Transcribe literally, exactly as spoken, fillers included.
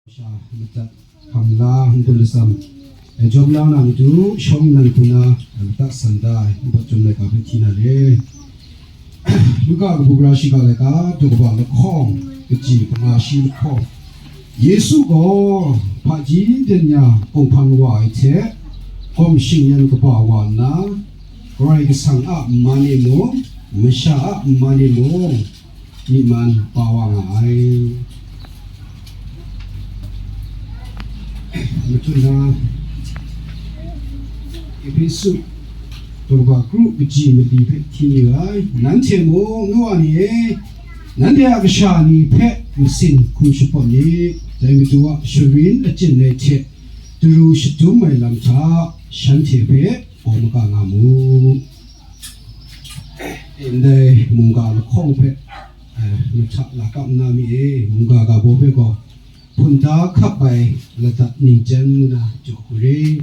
Sha madat hkam la n-gun latsam, e, jawm la na matu shawng nnan hku na, e, madat san da ai, npawt chyum laika hpe hti na re. Luka kabu gara shiga laika, daw kaba lahkawng, kaji panga shi lahkawng. Yesu gaw hpaji byen ya kunghpan wa ai hte, gawm shingyan kaba wa nna, Karai Kasang a man e mung, masha a man e mung, myi man pa wa nga ai. Matut na, Ehpesu daw kaba kru kaji mali hpe hti ni ai. Nanhte mung, nu wa ni e, nanhte a kasha ni hpe masin hku shapawt ni, dai Madu a sharin achyin ai hte daru shadum ai lam hta shanhte hpe baw maga nga mu. Ndai mungga lahkawng hpe, eh, mahta la kap nna mi e, mungga ga baw hpe gaw, hpun da hkap ai ladat ningjan ngu na jaw hku re.